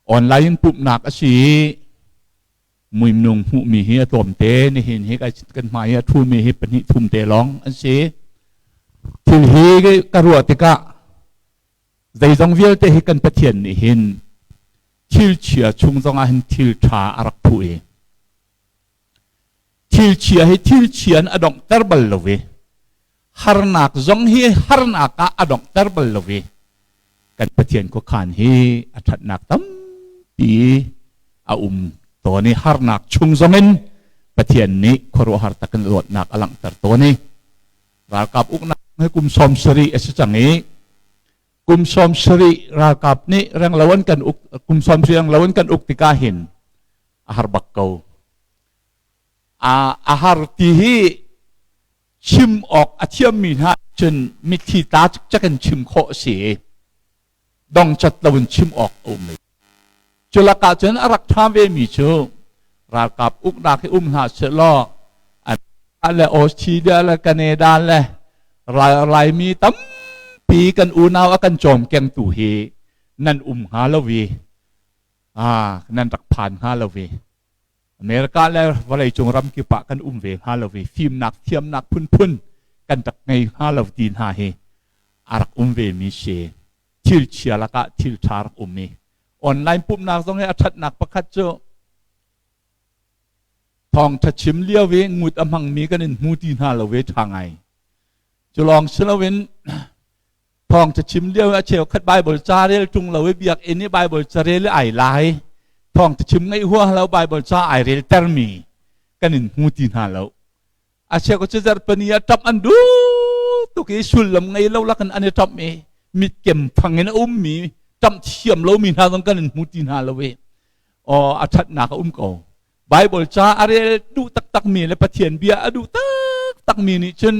Online in pumhnak a si i muimnung hmuhmi hi a tlawmte nihin hi kan hmai i a ṭhumi hi pahnih thum te lawng an si. Thil hi ka ruah tikah zeizong vialte hi kan Pathian nih hin thil chia chung zongah hin thil ṭha a rak phuh i thil chia hi thil chia in a donghter bal lo i harnak zong hi harnak ah a donghter bal lo i kan Pathian khuakhan hi a ṭhatnak tampi a um tawn i harnak chung zongin Pathian nih khuaruahhar takin dawtnak a langhter tawn i ralkap uknak hi kum 70 a si cang i kum 70 ralkap nih renglo an kan uk kum 70 renglo an kan uk tikah hin a har bak ko. A har ti hi chim awk a thiammi hna cun mitthli tla cikcek in chim khawh a si i dongcat loin chim awk a um lo. Cu lakah cun a rak ṭha vemi cu ralkap uknak hi um hna sehlaw America le Australia le Canada le Laimi tampi kan unau a kan cawmkengtu hi nan um hnga lo i nan rak phan hnga lo i America le vawleicung ramkip ah kan um ve hnga lo i fimnak thiamnak phunphun kan rak ngei hnga lo ti hna hi a rak um ve mi si. Thil chia lakah thil ṭha rak um i online pumhnak zong hi a ṭhatnak pakhat cu thawngṭha chim lio i ngut a hmangmi kan in hmu ti hna lo ve ṭha ngai. Cu lawng si loin thawngṭha chim lio a cheukhat Bible ca rel ṭung lo i biakinn i Bible carel i ai lai thawngṭha chim ngaih huah lo Bible ca ai rel termi kan in hmu ti hna lo. A cheu cu zarhpini ah ṭap an duh tuk i sullam ngei lo lakin an i ṭap i mitkem fang in a ummi ṭamh thiam lomi hna zong kan in hmu ti hna lo i aw a ṭhatnak a um ko. Bible ca a rel duh taktakmi le Pathian bia a duh taktakmi nih cun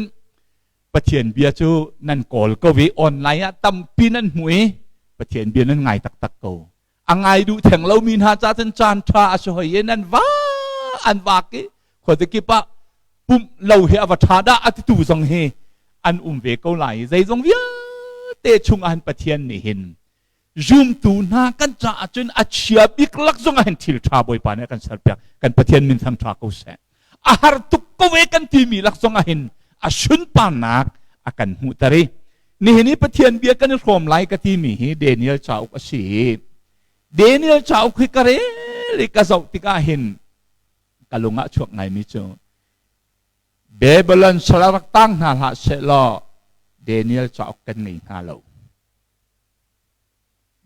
Pathian bia cu nan kawl ko i online ah tampi nan hmu i Pathian bia nan ngai taktak ko. A ngai duh theng lomi hna ca cun caan ṭha a si hoi i nan va an vak i khuate kip ah pumh lo hi a va ṭha dah a titu zong hi an um ve ko lai i zeizong vialte chungah hin Pathian nih hin zumtu hna kan caah cun a chia bik lak zong ah hin thil ṭha Bawipa nih a kan serpiak. Kan Pathian min thang ṭha ko seh. A har tuk ko ve kan timi lak zong ah hin a sunparnak a kan hmuhter i nihin i Pathian bia kan i hrawm lai ka timi hi Daniel cauk a si i Daniel cauk hi ka rel i ka zoh tikah hin ka lung ah chuak ngaimi cu Babylon sal rak tang hna hlah sehlaw Daniel cauk kan ngei hnga lo.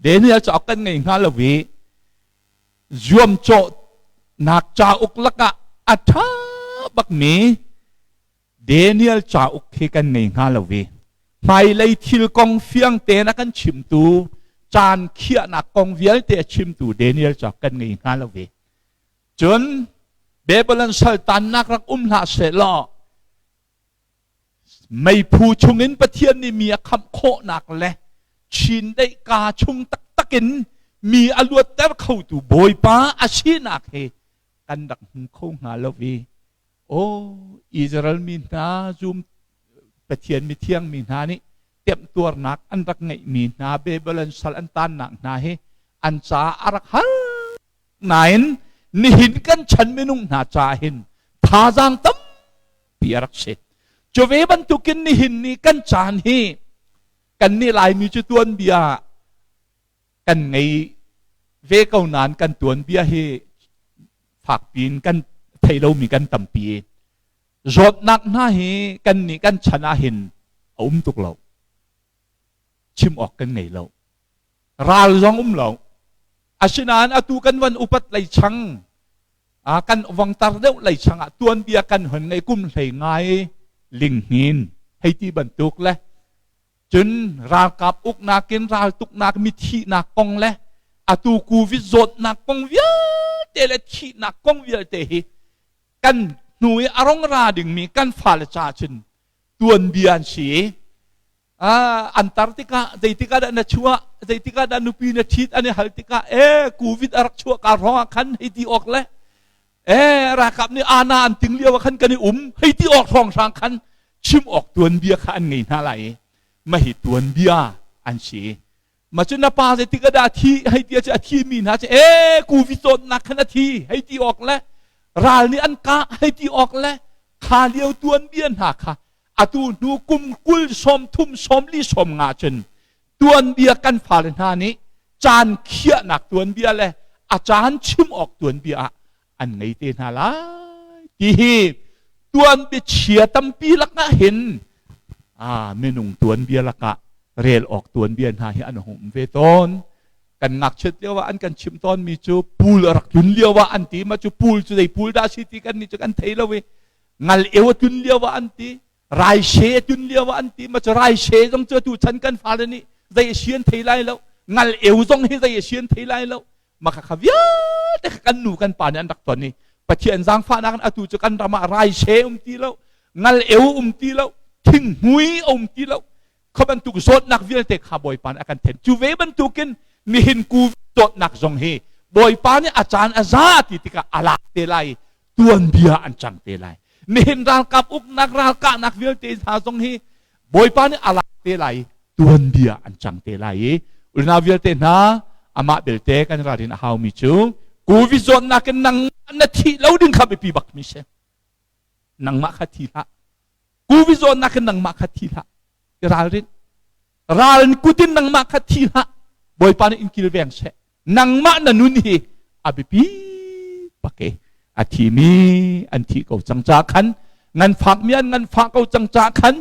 Daniel cauk kan ngei hnga lo i zuamcawhnak cauk lakah a ṭha bakmi Daniel cauk hi kan ngei hnga lo i hmailei thil kong fiang tein a kan chimtu caan khiahnak kong vialte a chimtu Daniel cauk kan ngei hnga lo i cun Babylon saltannak rak um hlah sehlaw Meiphu chungin Pathian nih mi a khamh khawhnak le chindeih kaa chung taktak in mi a luatter khotu Bawipa a sinak hi kan rak hmu kho hnga lo i aw Israel mi hna zum Pathian mithiang mi hna nih temtuarnak an rak ngeihmi hna Babylon sal an tannak hna hi an caah a rak har nain nihin kan chan minung hna caah hin thazaang tampi a rak si. Cu ve bantukin nihin ni kan caan hi kan nih Laimi cu tuanbia kan ngei ve ko nain kan tuanbia hi fakpi in kan thei lomi kan tampi. Zawtnak hna hi kan nih kan chan ah hin a um tuk lo. Chim awk kan ngei lo. Ral zong um lo. Asinain atu kan van upat lei chang kan vangtar deuh lei chang ah tuanbia kan hon ngei kum hlei ngai linghin hei ti bantuk le cun ralkap uknak in raltuknak mi thihnak kong le atu covid zawtnak kong vialte le thihnak kong vialte hi kan hnu i a rong ra dingmi kan fale ca cun tuanbia an si. An tar tikah zeitikah dah na chuah, zeitikah dah nupi na ṭhit an i hal tikah e covid a rak chuah ka hrawng ah khan hei ti awk le e ralkap nih ana an ting lio ah khan kan i um hei ti awk hrawng hrang khan chim awk tuanbia kha an ngei hna lai i mah hi tuanbia an si. Ma cu na pa zeitik ah dah thi hei ti a thi mi hna cu ee kuvi cawnnak khan a thi hei ti awk le ral nih an kah hei ti awk le kha lio tuanbia hna kha atu hnu kum 20 30 40 50 cun tuanbia kan fale hna nih caan khiahnak tuanbia le a caan chim awk tuanbia ah an ngei te hna lai ti hi tuanbia chia tampi lakah hin a minung tuanbia lakah rel awk tuanbia hna hi an hung um ve tawn. Kan ngakchiat lio ah an kan chimh tawn mi cu pul a rak tlun lio ah an ti. Ma cu pul cu zei pul dah si ti kan nih cu kan thei lo i ngal eu a tlun lio ah an ti, raishe a tlun lio ah an ti. Ma cu raishe zong cu tu chan kan fale nih zei a si an thei lai lo, ngal eu zong hi zei a si an thei lai lo. Ma kha kha vialte kha kan nu kan pa nih an rak ton i Pathian zaangfahnak in atu cu kan ram ah raishe um ti lo, ngal eu um ti lo, thinghmui um ti lo. Kha bantuk zawtnak vialte kha Bawipa nih a kan then. Cu ve bantukin nihin ku zawtnak zong hi Bawipa nih a caan a za ti tikah a lak te lai, tuanbia an cang te lai. Nihin ralkap uknak, ralkahnak vialte hna zong hi Bawipa nih a lak te lai, tuanbia an cang te lai i unau vialte hna, amah belte kan ralrin a haumi cu COVID zawtnak in nang na thih lo ding kha biapi bak mi si. Nangmah kha thi hlah. COVID zawtnak in nangmah kha thi hlah. I ralrin. Ral kutin nangmah kha thi hlah. Bawipa nih in kilveng seh. Nangmah na nun hi a biapi bak e. A thimi an thi ko cang ca khan, nganfakmi an nganfah ko cang ca khan,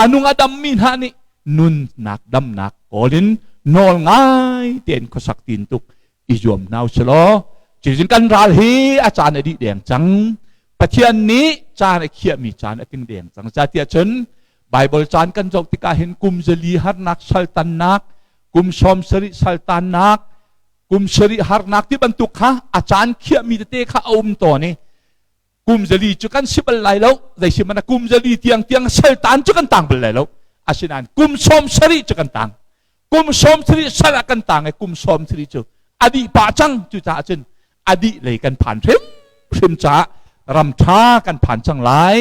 a nung a dammi hna nih nunnak damnak kawl in nawl ngai tein khuasak tin tuk i zuam hna usih law cucun kan ral hi a caan a dih deng cang. Pathian nih caan a khiahmi caan a tling deng cang. Ca tiah cun Bible caan kan zoh tikah hin kum 400 harnak saltannak, kum 70 saltannak, kum 70 harnak ti bantuk kha a caan khiahmi tete kha a um tawn i kum 400 cu kan si bal lai lo. Zei si mana kum 400 tiang tiang saltan cu kan tang bal lai lo. Asinain kum 70 cu kan tang. Kum 70 sal ah kan tang i kum 70 cu a dih pah cang. Cucaah cun a dih lei kan phan hrim hrim caah ram ṭha kan phan cang lai,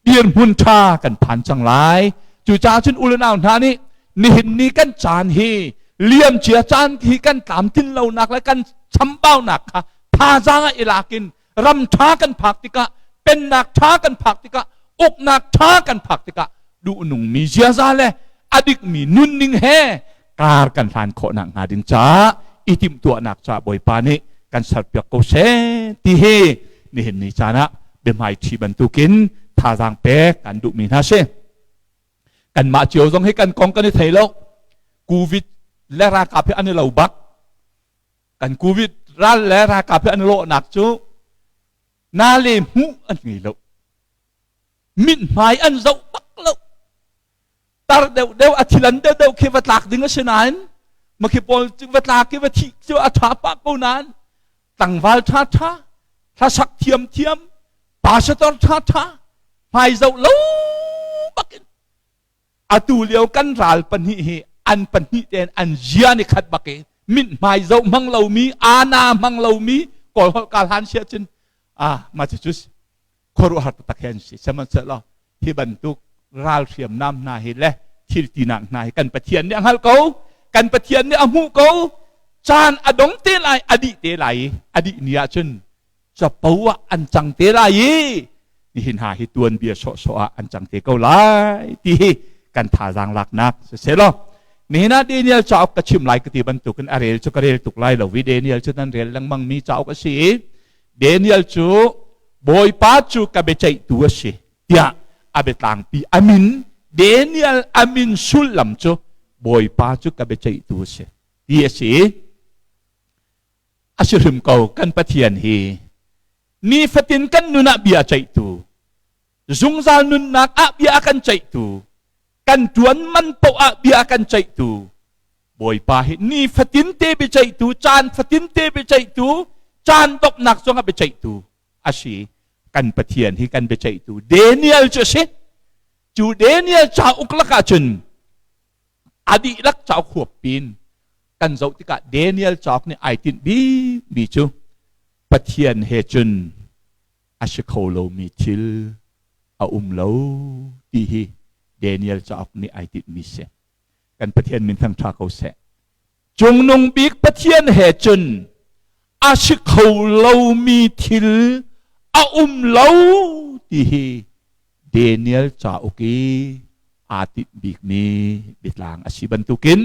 dirhmun ṭha kan phan cang lai. Cucaah cun u le nau hna nih nihin ni kan caan hi, liam cia caan hi kan tlamtlin lonak le kan chambaunak kha thazaang ah i lak in ram ṭha kan phak tikah, pennak ṭha kan phak tikah, uknak ṭha kan phak tikah duhnungmi ziaza le a dikmi nunning he kar kan hlan khawhnak hnga ding caah i timhtuahnak caah Bawipa nih kan serpiak ko seh ti hi nihin ni caan ah biahmai ṭhi bantukin thazaang pek kan duhmi hna si. Kanmah cio zong hi kan kong kan i thei lo. Covid le ralkap hi an i lo bak. Kan Covid ral le ralkap hi an lawhnak cu na le hmuh an ngei lo, mithmai an zoh bak lo. Tar deuh deuh, a thilan deuh deuh khi va tlak ding a si nain makhi pawl va tlak i va thih cu a ṭha pah ko nain tlangval ṭha ṭha, hlasak thiam thiam, pastor ṭha ṭha hmai zoh lo bakin atu lio kan ral pahnih hi an pahnih tein an zia ni khat bak i mithmai zoh hmang lomi, ana hmang lomi, Kawl holh ka hlan sia cun ah ma cu cu khuaruahhar taktak hi an si. Sihmanhsehlaw hi bantuk ral hriamnam hna hi le thil tinak hna hi kan Pathian nih a hngalh ko, kan Pathian nih a hmuh ko. Caan a dong te lai, a dih te lai i a dih ni ah cun capo ah an cang te lai i nihin hna hi tuanbia sawhsawh ah an cang te ko lai ti hi kan thazaang laknak siselaw nihin ah Daniel cauk ka chim lai ka ti bantukin a rel cu ka rel tuk lai lo i Daniel cu nan rel lengmang mi cauk a si i Daniel cu Bawipa cu ka biaceihtu a si tiah a biatlangpi a min. Daniel a min sullam cu Bawipa cu ka biaceihtu a si ti a si. A si hrim ko. Kan Pathian hi nifatin kan nun ah bia ceihtu, zungzal nunnak ah bia a kan ceihtu, kan ṭuan man paoh ah bia a kan ceihtu Bawipa hi nifatin te biaceihtu, caan fatin te biaceihtu, caan donghnak zong ah biaceihtu a si. Kan Pathian hi kan biaceihtu Daniel cu a si. Cu Daniel cauk lakah cun a dihlak cauk huap pin kan zoh tikah Daniel cauk nih ai tinh bikmi cu Pathian he cun a si kho lomi thil a um lo ti hi Daniel cauk nih ai tinhmi si. Kan Pathian min thangṭha ko seh. Cungnung bik Pathian he cun a si kho lomi thil a um lo ti hi Daniel cauk i aa tinh bikmi biatlang a si bantukin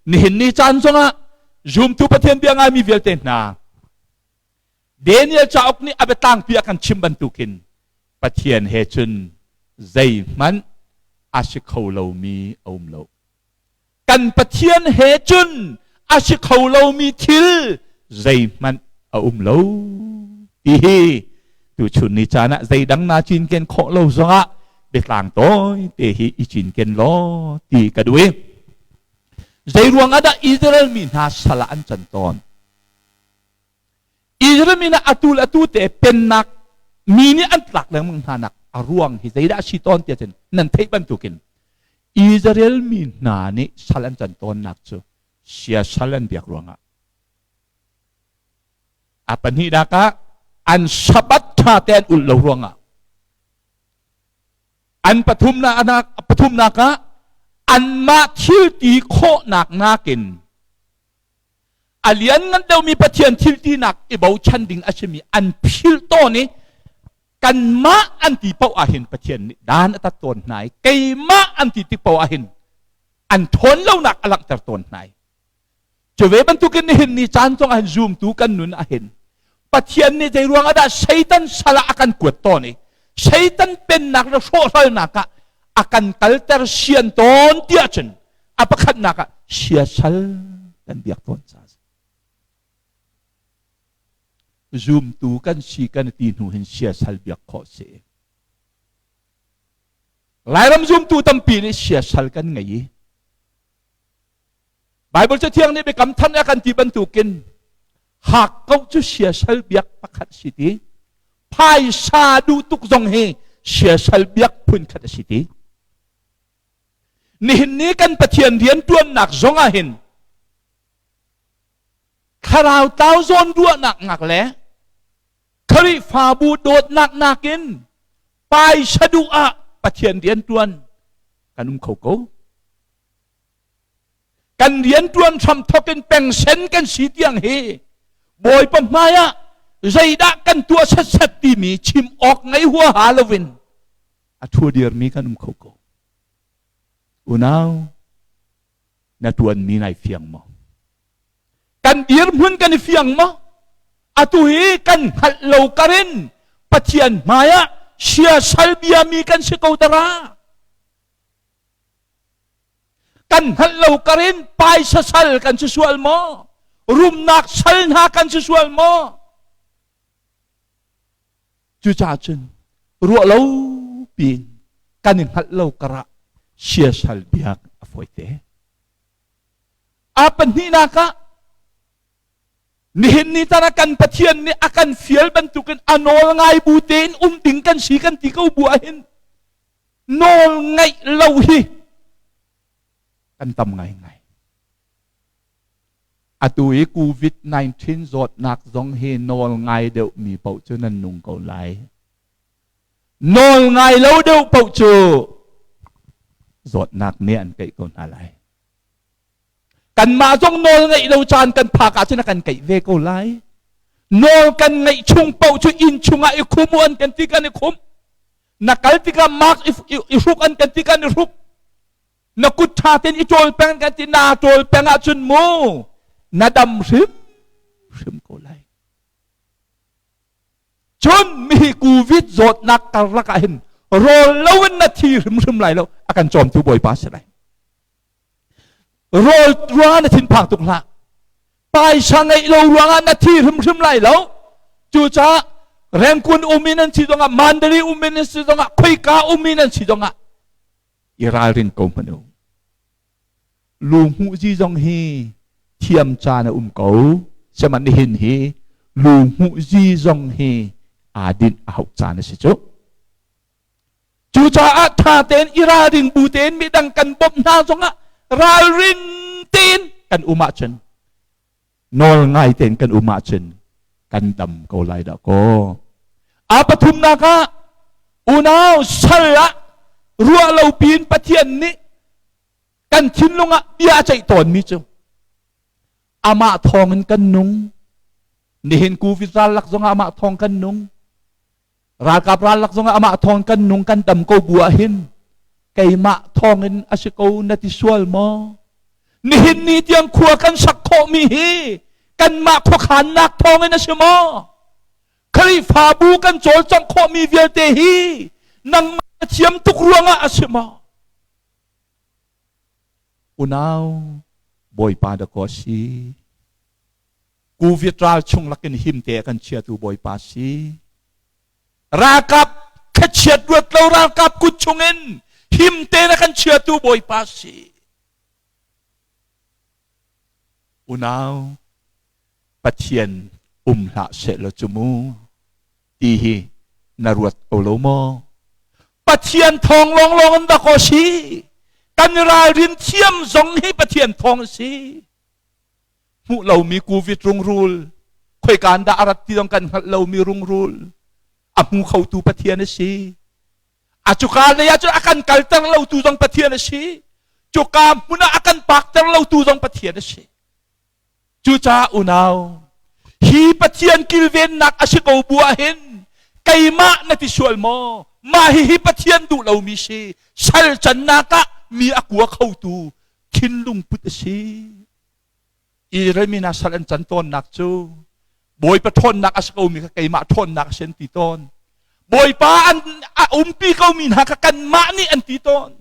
nihin ni caan zongah zumtu Pathian bia ngaimi vialte hna Daniel cauk nih a biatlangpi a kan chim bantukin Pathian he cun zeihmanh a si kho lomi a um lo. Kan Pathian he cun a si kho lomi thil zeihmanh a um lo ti hi tuchun ni caan ah zeidang naa cinken khawh lo zongah biatlang tawi te hi i cinken law ti ka duh i zei ruang ah dah Israel mi hna sal ah an can tawn? Israel mi nih atu le atu te pennak mi nih an tlak lengmang hna nak a ruang hi zeidah a si tawn tiah cun nan theih bantukin Israel mi hna nih sal an can tawnnak cu siasal an biak ruangah a pahnihnak ah an Sabbath ṭha te an ulh lo ruangah an pathumnak pathumnak ah anmah thil ti khawhnak nakin a lianngan deuhmi Pathian thil tinak i bochan ding a simi an philh tawn i kanmah an ti paoh ahhin Pathian nih dan a tat tawn hna i keimah an ti tik paoh ahhin an ṭhawn lonak a langhter tawn hna i cu ve bantukin nihin ni caan zong ahhin zumtu kan nun ahhin Pathian nih zei ruang ah dah Satan sal ah a kan kuat tawn i Satan pennak le hrawhhralnak ah a kan kalter sian tawn tiah cun a pakhatnak ah siasal kan biak tawn ca zumtu kan si kan ti hnu hin siasal biak khawh si. Lairam zumtu tampi nih siasal kan ngei i Bible Cathiang nih biakam than a kan ti bantukin hak ko cu siasal biak pakhat si ti, phaisa duh tuk zong hi siasal biak phun khat a si ti. Nihin ni kan Pathian riantuannak zong ah hin thlarau tlau zawn ruahnak ngak le Khrihfabu dawtnak nakin paisa duh ah Pathian riantuan kan um kho ko. Kan riantuan hram thok in pengsen kan si tiang hi Bawipa hmai ah zeidah kan tuah setset timi chim awk ngei huaha loin a ṭhu dirmi kan um kho ko. Unau, na ṭuanmi nai fiang maw? Kan dirhmun kan i fiang maw? Atu hi kan hngalh lo karin Pathian hmai ah siasal biami kan si ko dara. Kan hngalh lo karin paisa sal kan si sual maw? Rumnak sal hna kan si sual maw? Cucaah cun ruah lo piin kan i hngalh lo karah siasal biak a fawite. A pahnihnak ah nihin ni tan ah kan Pathian nih a kan fial bantukin a nawl ngai bu tein um ding kan si kan ti ko bu ahhin nawl ngaih lo hi kan tam ngaingai. Atu i COVID-19 zawtnak zong hi nawl ngai deuhmi paoh cu nan nung ko lai. Nawl ngai lo deuh paoh cu zawtnak nih an keih ko hna lai. Kanmah zong nawl ngeih lo caan kan phak ahcun a kan keih ve ko lai. Nawl kan ngeih chung paoh cu inn chungah i khum u an kan ti kan i khum. Na kal tikah mask i hruk an kan ti kan i hruk. Na kut ṭha tein i ṭawl peng kan ti naa ṭawl peng ahcun mu na dam hrim hrim ko lai. Cun mihi covid zawtnak karlak ah hin rawl loin na thi hrimhrim lai lo, a kan cawmtu Bawipa si lai. Rawl ruangah na thinphang tuk hlah, paisa ngeih lo ruangah na thi hrimhrim lai lo. Cucaah Rangoon um in an si zongah, Mandalay um in an si zongah, khoika um in an si zongah i ralring ko hmanh u. Lu hmuhzi zong hi thiam caan a um ko. Sihmanh nihin hi lu hmuhzi zong hi aa dinh a hauh caan a si cu. Cucaah ṭha tein i ralring bu tein midang kan bawmh hna zongah ralring tein kan um ahcun, nawl ngai tein kan um ahcun kan dam ko lai dah kaw. A pathumnak ah unau sal ah ruah lo piin Pathian nih kan thinlung ah bia a ceih tawnmi cu. Amah thawngin kan nung. Nihin Covid ral lak zongah amah thawng kan nung. Ralkap ral lak zongah amah thawng kan nung kan dam ko bu ah hin keimah thawngin a si ko na ti sual maw? Nihin ni tiang khua kan sak khawhmi hi kanmah khuakhannak thawngin a si maw? Khrihfabu kan cawlcangh khawhmi vialte hi nangmah na thiam tuk ruangah a si maw? Unau, Bawipa dakaw si. Covid ral chung lakin himte a kan chiatu Bawipa si. Ralkap khachiat ruat lo ralkap kut chungin himte na kan chiatu Bawipa si. Unau, Pathian um hlah seh law cu mu ti hi na ruat ko lo maw? Pathian thawng lawnglawng in dak aw si. Kan ralrin thiam zong hi Pathian thawng a si. Hmuh lomi covid rungrul, khoikaan dah a rat ti zong kan hngalh lomi rungrul, a hmu khotu Pathian a si. A cuka lei ah cun a kan kalter lotu zong Pathian a si. Cuka hmun ah a kan pakter lotu zong Pathian a si. Cucaah unau, hi Pathian kilvennak a si ko bu ah hin keimah na ti sual maw? Mah hihi Pathian duh lomi si. Sal cannak ah mi a kua khotu thinlung put a si. Israel mi hna sal an can tawnnak cu Bawipa ṭhawnnak a si komi kha keimah ṭhawnnak a si an ti tawn. Bawipa an a umpi komi hna kha kanmah nih an ti tawn.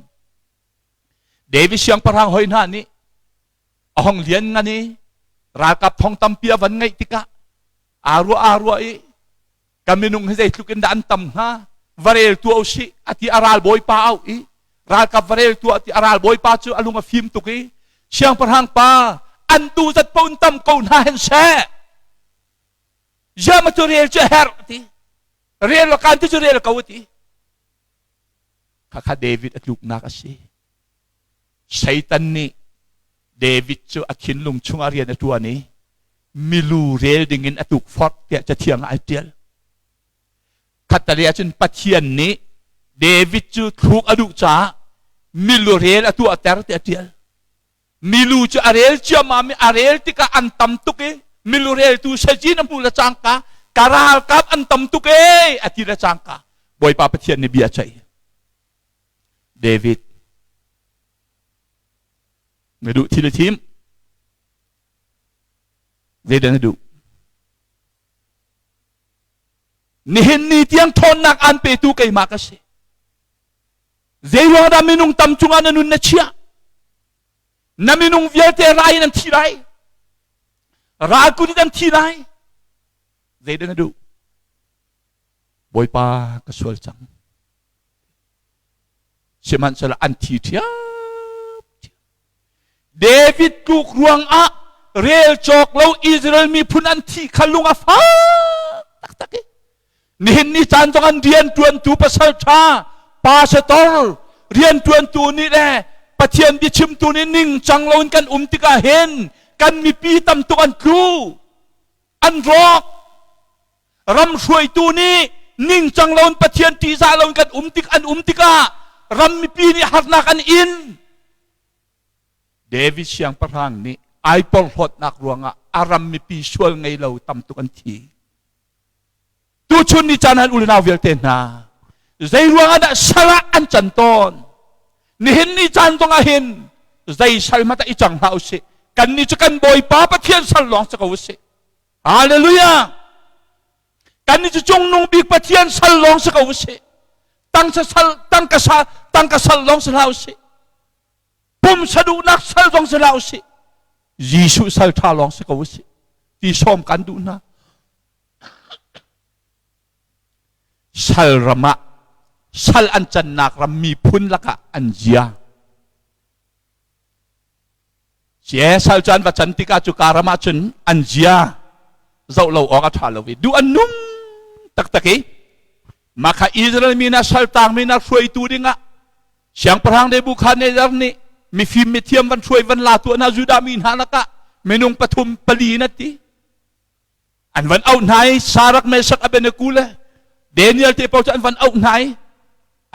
David siangpahrang hoi hna nih a hong lian ngan i ralkap thong tampi a van ngeih tikah aa ruah aa ruah i ka minung hi zeitluk in dah an tam hnga va rel tuah usih a ti a ralbawipa au i ralkap va rel tuah ti a ralbawipa cu a lung a fim tuk i siangpahrang pa an tu zat paoh in tam ko hna hen seh ziah cu rel cu a herh ti rel lo kan ti cu rel ko ti khakha David a tluknak a si Satan nih David cu a thinlung chungah rian a ṭuan i milu rel dingin a tukforh tiah Cathiang ah ai ṭial. Khattalei ahcun Pathian nih David cu thluk a duh caah milu rel a tuahter tiah a ṭial. Milu cu a rel ciammam i a rel tikah an tam tuk i milu reltu sazin a hmuh le cangka ka ralkap an tam tuk ee a ti le cangka Bawipa Pathian nih bia a ceih. David na duh thil a thim zeidah na duh nihin ni tiang ṭhawnnak aan petu keimah ka si zeiruang dah minung tam cungah na nun na chiah na minung vialte rai in an thi lai ral kut in an thi lai zeidah na duh Bawipa ka sual cang Sihmanhsehlaw an thi ṭhiamṭhiam. David tluk ruangah rel cawk lo Israel miphun an thi kha lung a fak taktak i nihin ni caan zong an rianṭuantu pasal ṭha pastor rianṭuantu nih le Pathian biachimtu nih ningcang loin kan um tikah hin kan mipi tam tuk an tlu an rawk ram hruaitu nih ningcang loin Pathian ṭihzah loin kan um tik an um tikah ram mipi nih harnak an in David siangpahrang nih ai porhlawtnak ruangah a ram mipi sual ngei lo tam tuk an thi tuchun ni caan han ulenau vialte hna zei ruangah dah sal ah an can tawn nihin ni caan zong ah hin zei sal hmanh i cang hlah usih kan nih cu kan bawipa Pathian sal lawng si ko usih Hallelujah! Kan nih cu cungnung bik Pathian sal lawng si ko usih. Tangka sal, tangka sal, tangka sal lawng si hlah usih. Pumsa duhnak sal zong si hlah usih. Jesuh sal ṭha lawng si ko usih. Ti sawm kan duh hna. Sal ram ah sal an cannak ram miphun lakah an zia. Cie sal cu an va can tikah cu ka ram ah cun an zia zoh lo awk a ṭha lo i duh an nung taktak i mah kha Israel mi hna saltang mi hna hruaitu dingah siangpahrang Nebuchadnezzar nih mifim mithiam van hruai van la tuah hna Judah mi hna lakah minung pathum pali na ti an van auh hna i Sarak Meshach Abednego le Daniel te paoh cu an van auh hna i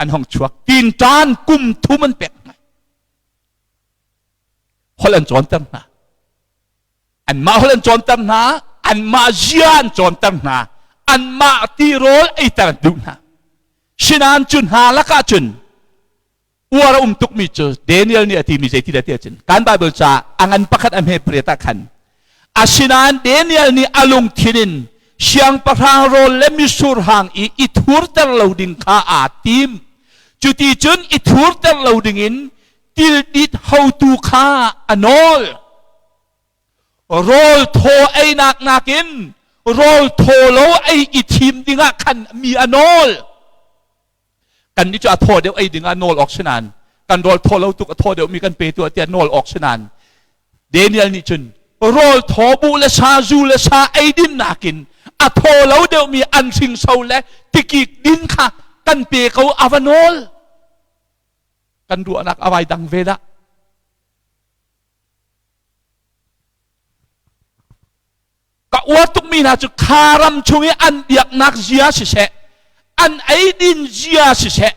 an hong chuak tinṭan kum thum an pek hna holh an cawnter hna. Anmah holh an cawnter hna, anmah zia an cawnter hna, anmah tirawl eiter an duh hna. Sinain cu hna lakah cun uar a um tukmi cu Daniel nih a timi zeiti dah ti ahcun kan Bible ca a ngan pakhat a hme pariat ah khan asinain Daniel nih a lungthin in siangpahrang rawl le mitsur hang i i thurter lo ding kha aa tim. Cuti cun i thurter lo ding in tildit hotu kha a nawl. Rawl thaw einak nakin rawl thaw lo ei i thim dingah khan mi a nawl. Kan nih cu a thaw deuh ei dingah nawl awk si nain kan rawl thaw lo tuk a thaw deuhmi kan pe tuah tiah nawl awk si nain Daniel nih cun rawl thaw buh le sa zu le sa ei din nakin a thaw lo deuhmi an hringso le tikik din kha kan pe ko a va nawl. Kan ruahnak a vai dang ve dah. Ka uar tukmi hna cu kha ram chung i an biaknak zia siseh, an eidin zia siseh,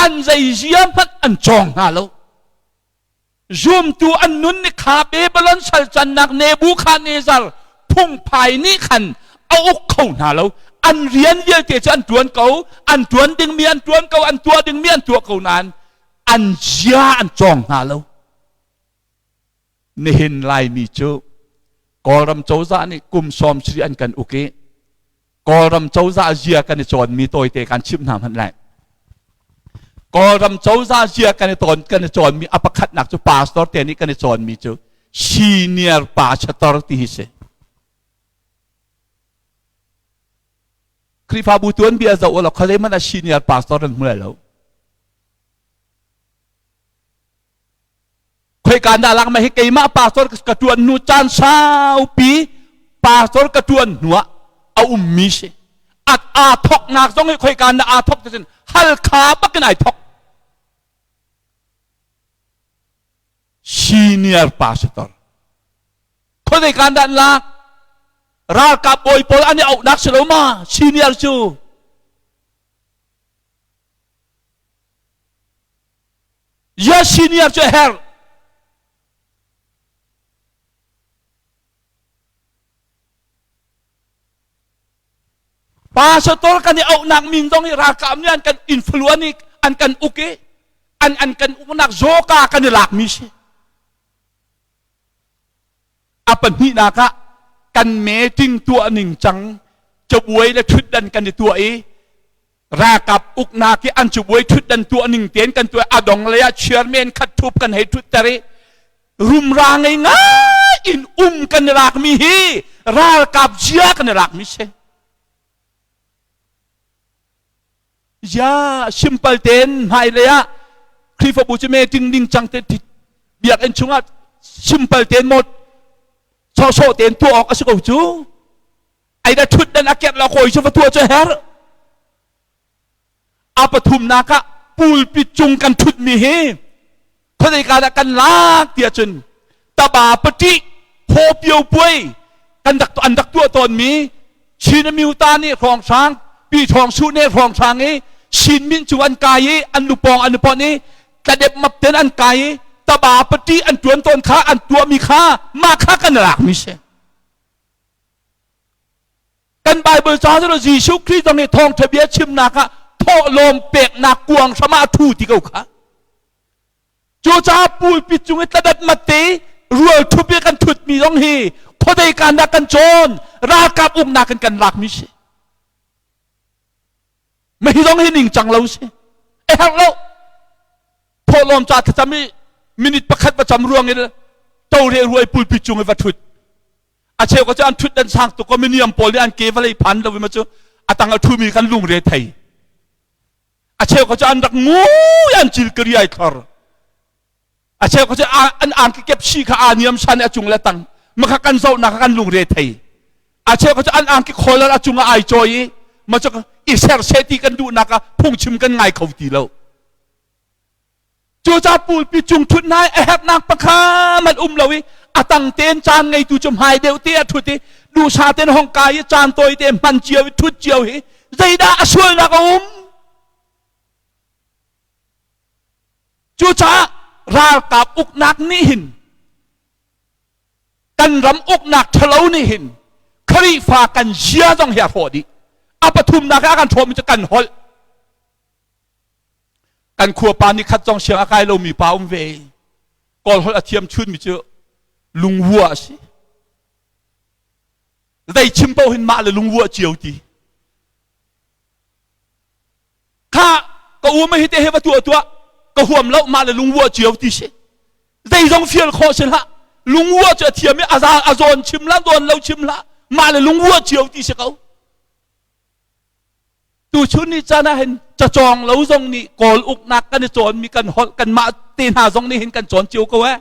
an zei zia hmanh an cawng hna lo. Zumtu an nun ni kha Babylon sal cannak Nebuchadnezzar phungphai nih khan a uk kho hna lo. An rian vialte cu an ṭuan ko, an ṭuan dingmi an ṭuan ko, an tuah dingmi an tuah ko nain an zia an cawng hna lo. Nihin Laimi cu Kawlram cozah nih kum 70 an kan uk i Kawlram cozah zia kan i cawnmi tawite kan chimh hna hmanh lai. Kawlram cozah zia kan i tawn kan i cawnmi a pakhatnak cu pastor te nih kan i cawnmi cu senior pastor ti hi si. Khrihfabu tuanbia zoh ulaw khuazei hmanh ah senior pastor nan hmu lai lo. Khoika dah lak ma hi keimah pastor ka tuan hnu caan saupi pastor ka tuan hnu ah a ummi si. At aa thoknak zong hi khoika dah aa thok ti cun Halkha bakin ai thok. Senior pastor. Khuazei kan dah an lak? Ralkap bawi pawl an i auhnak si lo ma? Senior cu. Ya senior cu a herh. Pastor kan i auhnak min zong hi ralkap nih an kan influence i an kan uk i an an kan uknak zawka kan i lakmi si. A pahnihnak ah kan meeting tuah ning cang cabuai le ṭhutdan kan i tuah i ralkap uknak i an cabuai ṭhutdan tuah ning tein kan tuah a dong lei ah chairman khat thup kan hei ṭhutter i rumra ngei ngai in um kan i lakmi hi ralkap zia kan i lakmi si. Ya simple tein hmailei ah Khrihfabu cu meeting ding cang te biakinn chungah simple tein maw sawhsawh tein tuah awk a si ko cu. Ai da thut dan a kerh la kawi cu va tuah cu her. A pathumnak ah pulpit cung kan thutmi hi khuazei ka dah kan lak tiah cun taba pati phawpio puai kan rak an rak tuah tawnmi Chin Amyuta nih hrawnghrang pi thawng su nih hrawnghrang i Shin min cu an kai i an lupawng an pon i tladep map ten an kai i taba pati an tuan tawn kha an tuahmi kha mah kha kan lakmi si. Kan Bible ca cu Jesuh Khrih zong nih thawngṭha bia chimnak ah thawhlawm peknak kuang hram ah a ṭhu ti ko kha. Cucaah pulpit cung i tladat mat te rual ṭhup i kan ṭhutmi zong hi khuadei kan dah kan cawn ralkap uknak in kan lakmi si. Mah hi zong hi ningcang lo si. A herh lo. Thawhlawm ca thlacam i minute pakhat va cam ruang in tore ruai pulpit cung i va ṭhut. A cheu ka cu an ṭhut dan sang tuk ko miniam pawl nih an ke vawlei phan lo ma cu a tang a ṭhumi kan lungre thei. A cheu ka cu an rak ngui an cil kari ai thlor. A cheu ka cu an angki kep si kha aa niam san a cung le tang makha kan zohnak kan lungre thei. A cheu ka cu an angki collar a cung ah ai cawi i ma cu i ser ti kan duhnak ah phungchim kan ngai kho ti lo. Cucaah pulpit cung ṭhut hna a herhnak pakhat hmanh um lo i a tang tein caan ngeitu cu hmai deuh te a ṭhut i duhsa tein hong kai i caan tawi te hman cio i ṭhut cio hi zeidah a sualnak a um? Cucaah ralkap uknak nih hin Kan ram uknak ṭhalo nih hin Khrihfa kan zia zong hi a hrawh dih. A pathumnak ah a kan hrawhmi cu kan holh. Kan khua pa nih khat zong siang a kai lomi pa um ve. Kawl holh a thiam chunmi cu lungvua a si. Zei chim paoh hin mah le lungvua cio ti. Kha ka um hi te he va tuah tuah ka huam lo mah le lungvua cio ti si. Zeizong fial khawh si hlah. Lungvua cu a thiam i a za a zawn chim lah zawn lo chim hlah mah le lungvua cio ti si ko. Tuchun ni caan ah hin cacawng lo zong nih Kawl uknak kan i cawnmi kan holh kanmah te hna zong nih hin kan cawn cio ko eh.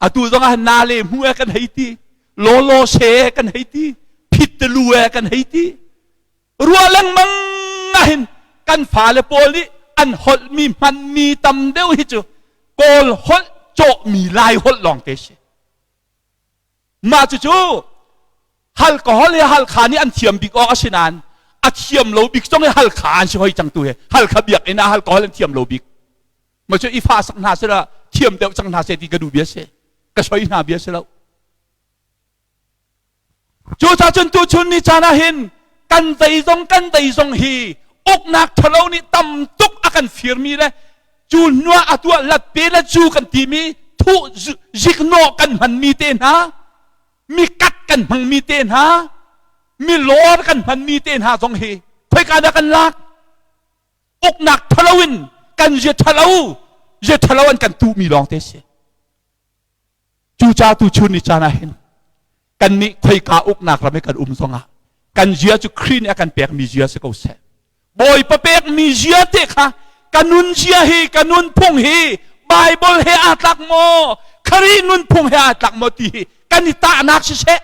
Atu zong ah na le hmu eh kan hei ti, law law she eh kan hei ti, phit te lu eh kan hei ti. Ruah lengmang ah hin kan fale pawl nih an holhmi hmanmi tam deuh hi cu Kawl holh cawhmi Lai holh lawng te si. Mah cucu Halkahol hi Halkha nih an thiam bik awk a si nain a thiam lo bik zong hi Halkha an si hoi cang tu hi Halkha biakinn ah alcohol an thiam lo bik. Ma cu i fa sak hna sila thiam deuh cang hna seh ti ka duh bia si. Ka soi hna bia si lo. Cucaah cun tuchun ni caan ah hin kan zeizong kan zeizong hi uknak ṭhalo nih tam tuk a kan firmi le cu hnuah a tuah lat pe le cu kan timi thuh ziknawh kan hmanmi te hna mi kat kan hmangmi te hna mi lawr kan hmanmi te hna zong hi khoika dah kan lak uknak ṭhalo in kan zia ṭhalo zia ṭhalo an kan tuhmi lawng te si. Cucaah tuchun ni caan ah hin kannih khoika uknak ram i kan um zongah kan zia cu Khrih nih a kan pekmi zia si ko seh. Bawipa pekmi zia te kha ka nun zia hi ka nunphung hi Bible he aa tlak maw Khrih nunphung he aa tlak maw ti hi kan i tahnak siseh.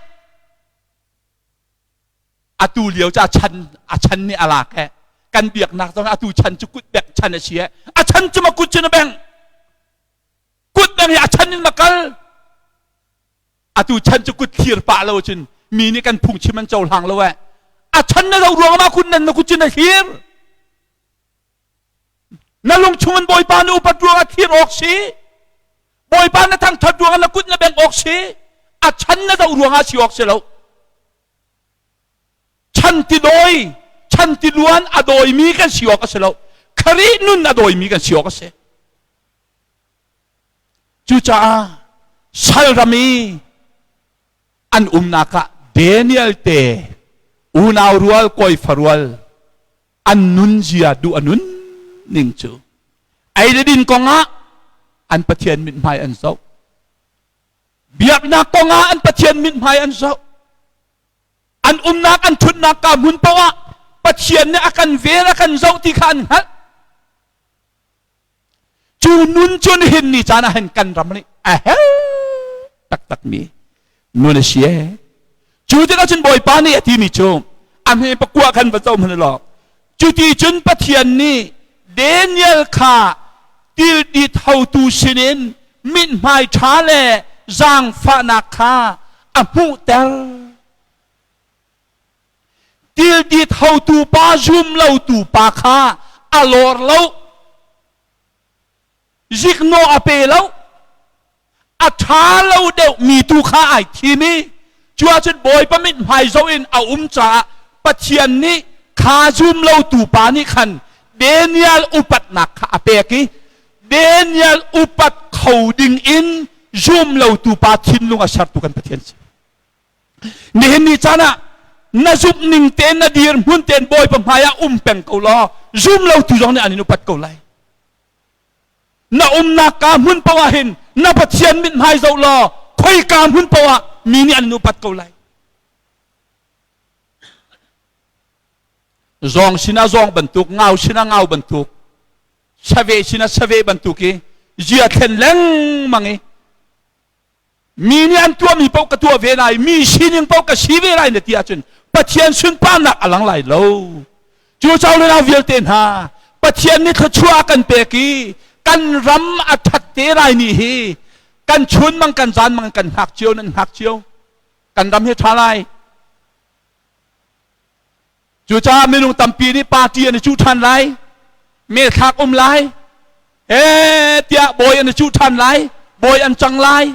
Atu lio cu a chan a chan nih a lak he kan biaknak zong atu chan cu kut bek chan a si he a chan cu ma kut cun a beng kut beng hi a chan in ma kal atu chan cu kut thlir pah lo cun mi nih kan phungchim an cohlang lo eh a chan na lo ruang ma kun nan na kut cun na thlir na lung chung in bawipa na upat ruang a thlir awk si bawipa na thangthat ruang na kut na beng awk si a chan na do ruang ah si awk si lo chan ti dawi chan ti luan a dawimi kan si awk a si lo Khrih nun a dawimi kan si awk a si. Cucaah salram i an umnak ah Daniel te unau rual kawi farual an nunzia duh a nun ning cu ei le din kongah an Pathian mithmai an zoh biaknak kongah an Pathian mithmai an zoh an umnak an ṭhutnak ka hmun paoh ah Pathian nih a kan vel a kan zoh ti kha an hngalh Cu nun cu nihin ni caan ah hin kan ram nih a herh taktakmi nun a si ee. Cu tikah cun Bawipa nih a timi cu a hme pakua khan va co hmanh law cuti cun Pathian nih Daniel kha tildit hotu sinin mithmai ṭha le zaangfahnak kha a hmuhter. Tildit hotu pa zum lotu pa kha a lawr lo. Ziknawh a pe lo. A ṭha lo deuh mi tu kha ai thim i cu ahcun Bawipa mithmai zoh in a um caah Pathian nih kha zum lotu pa nih khan Daniel upatnak kha a pek i Daniel upat kho ding in zum lotu pa thinlung a sertu kan Pathian si. Nihin ni caan ah na zumh ning tein na dirhmun tein Bawipa hmai ah um peng ko law zum lo tu zong nih an in upat ko lai. Na umnak ka hmun paoh ah hin na Pathian mithmai zoh law khoika hmun paoh ah mi nih an in upat ko lai. Zawng sinah zawng bantuk, ngau sinah ngau bantuk, saveh sinah saveh bantuk i zia thlen lengmang i Mi nih an tuahmi paoh ka tuah ve lai, mi sining paoh ka si ve lai na ti ahcun Pathian sunparnak a lang lai lo. Cu le nau vialte hna, Pathian nih thluachuah a kan pek i kan ram a ṭhat te lai ni hi kan chun mang kan zan mang kan hngak cio nan hngak cio. Kan ram hi ṭha lai. Cucaah minung tampi nih party an i cuh ṭhan lai, methlak um lai, he tiah bawi an i cuh ṭhan lai, bawi an cang lai.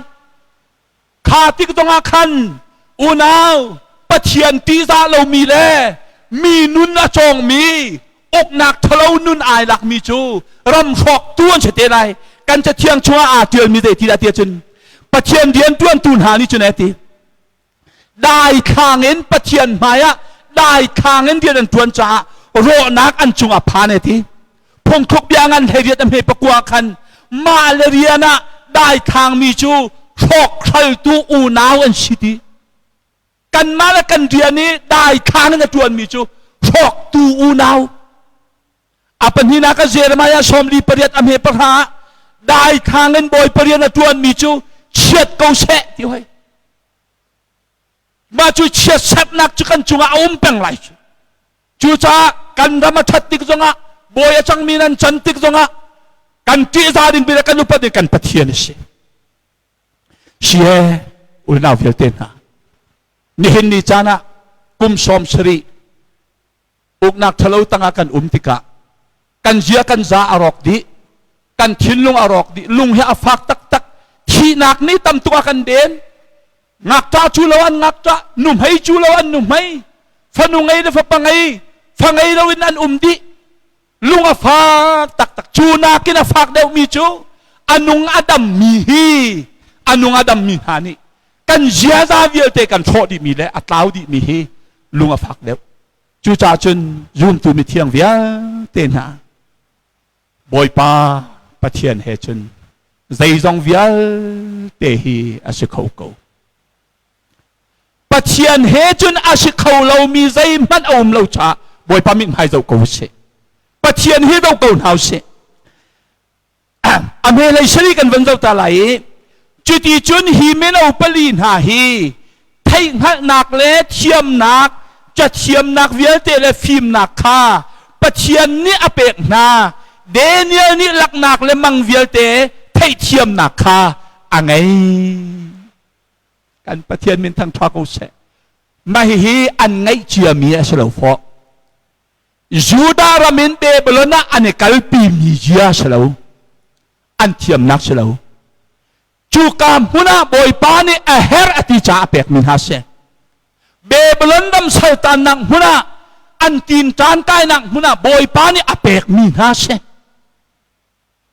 Kha tik zongah khan unau Pathian ṭihzah lomi le mi nun a cawngmi uknak ṭhalo nun ai lakmi cu ram hrawktu an si te lai. Kan cathiang chungah aa ṭialmi zei ti dah ti ahcun Pathian rianṭuantu hna nih cun a ti. Daithlang in Pathian hmaiah daithlang in rian an ṭuan caah rawhnak an cungah phan e ti. Phungthluk bia ngan 18 a hme 9 khan mah le rian ah daithlangmi cu hrawkhraltu unau an si ti. Kanmah le kan rian i daithlang in a ṭuanmi cu hrawktu unau. A pahnihnak ah Jeremiah 48 a hme 10 ah daithlang in Bawipa rian a ṭuanmi cu chiat ko seh ti hoi. Mah cu chiatserhnak cu kan cungah a um peng lai cu. Cucaah kan ram a ṭhat tik zongah bawi a cangmi nan can tik zongah kan ṭihzah ding le kan upat ding kan Pathian a si. Si he unau vialte hna nihin ni caan ah kum 70 uknak ṭhalo tangah kan um tikah kan zia kan za a rawk dih, kan thinlung a rawk dih, lung hi a fak taktak, thihnak nih tam tuk a kan den. Ngakṭah cu lo an ngakṭah, nuhmei cu lo an nuhmei, fanu ngei le fapa ngei, fa ngei loin an um dih. Lung a fak taktak. Cu nakin a fak deuhmi cu a nung a dammi hi a nung a dammi hna nih kan ziaza vialte kan hrawh dihmi le a tlau dihmi hi lung a fak deuh. Cucaah cun zumtu mithiang vialte hna Bawipa Pathian he cun zeizong vialte hi a si kho ko. Pathian he cun a si kho lomi zeihmanh a um lo caah Bawipa mithmai zoh ko usih. Pathian hi zoh ko hna usih. A hmelei sari kan van zoh ta lai i cuti cun hi mino pali hna hi theihhngalhnak le thiamnak, cathiamnak vialte le fimnak kha Pathian nih a pek hna. Daniel nih laknak le mang vialte theihthiamnak kha a ngei. Kan Pathian min thangṭha ko seh. Mah hihi an ngeih ciami a si lo fawh. Judah ram in Babylon ah an i kalpimi zia si lo, an thiamnak si lo. Cuka hmun ah Bawipa nih a herh a ti caah a pekmi hna si. Babylon ram saltannak hmun ah an tinṭan kainak hmun ah Bawipa nih a pekmi hna si.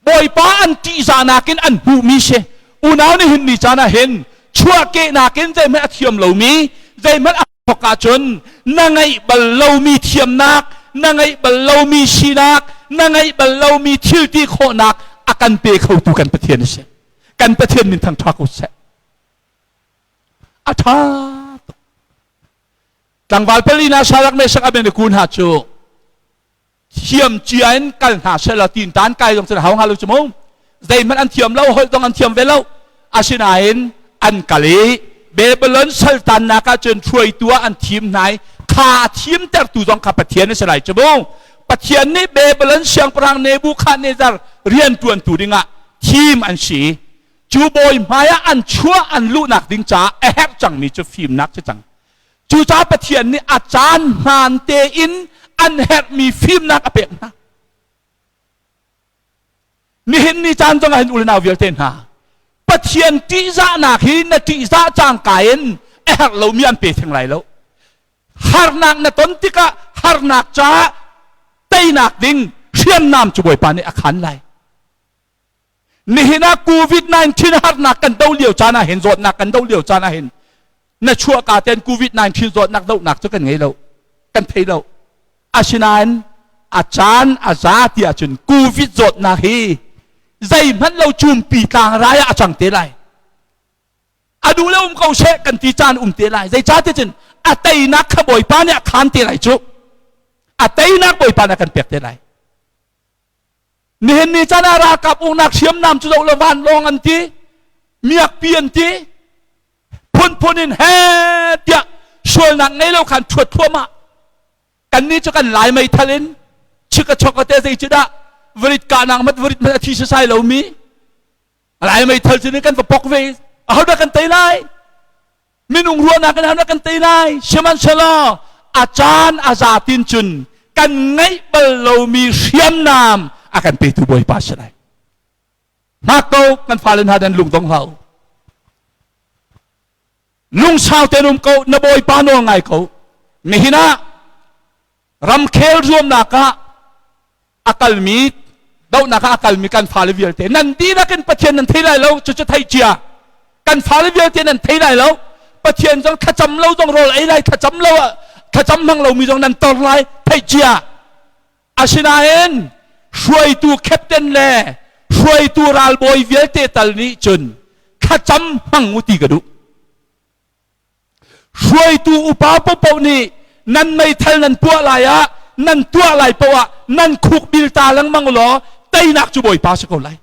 Bawipa an ṭihzahnak in an hmuhmi si. Unau nih hin ni caan ah hin chuahkehnak in zeihmanh a thiam lomi, zeihmanh a thawk ahcun na ngeih bal lomi thiamnak, na ngeih bal lomi sinak, na ngeih bal lomi thil ti khawhnak a kan pe khotu kan Pathian a si. Kan Pathian min thangṭha ko seh. A ṭha tuk. Tlangval pali na Shadrach, Meshach, Abednego hna cu thiam cia in kal hna seh law tin tan kai zong cun hau hnga lo cu mu. Zeihmanh an thiam lo, holh zong an thiam ve lo. Asinain an kal i Babylon saltannak ah cun hruaitu ah an thim hna i kha a thimtertu zong kha Pathian a si lai cu mu. Pathian nih Babylon siangpahrang Nebuchadnezzar rianṭuantu dingah thim an si. Cu bawi hmaiah an chuah an luhnak ding caah a herh cangmi cu fimnak si cang. Cucaah Pathian nih a caan hmaan tein an herhmi fimnak a pek hna. Nihin ni caan zong ah hin unau vialte hna, Pathian ṭihzahnak hi na ṭihzah cangka in a herh lomi an pe theng lai lo. Harnak na ton tikah harnak caah teinak ding hriamnam cu Bawipa nih a khan lai. Nihin ah COVID-19 harnak kan do lio caan ah hin, zawtnak kan do lio caan ah hin na chuahka ten COVID-19 zawtnak dohnak cu kan ngei lo, kan thei lo. Asinain a caan a za ti ahcun COVID zawtnak hi zeihmanh lo cumpi tlangrai ah a cang te lai. A duh le um ko seh kan ti caan um te lai. Zeicah ti cun a teinak kha Bawipa nih a khaan te lai cu. A teinak Bawipa nih a kan pek te lai. Nihin ni caan ah ralkap uknak hriamnam cu zoh lo vanlawng an ti, miakpi an ti, phunphun in he tiah sualnak ngei lo khan ṭhuat thluahmah. Kannih cu kan lai meithal in chik a chok a te zei cu dah varit kahnak mat varit hmanh a thi sasai lomi lai meithal cu kan va pok ve, ahodah kan tei lai? Minung ruahnak in ahodah kan tei lai? Sihmanhsehlaw a caan a zatin cun kan ngeih bal lomi hriamnam a kan petu Bawipa si lai. Hngak ko, kan fale hna dan lungdong hlah u. Lungsau tein um ko, na Bawipa nawl ngai ko. Nihin ah ramkhel zuamnak ah a kalmi dohnak ah a kalmi kan fale vialte nan dihlak in Pathian nan thei lai lo, cucu thei cia. Kan fale vialte nan thei lai lo. Pathian zong thlacam lo zong rawl ei lai, thlacam lo thlacam hmang lomi zong nan tor lai, thei cia. Asinain hruaitu captain le hruaitu ralbawi vialte tal nih cun thlacam hmang u ti ka duh. Hruaitu upa paohpaoh nih nan meithal nan puah lai ah nan tuah lai paoh ah nan khuk bil ta lengmang law teinak cu Bawipa si ko lai.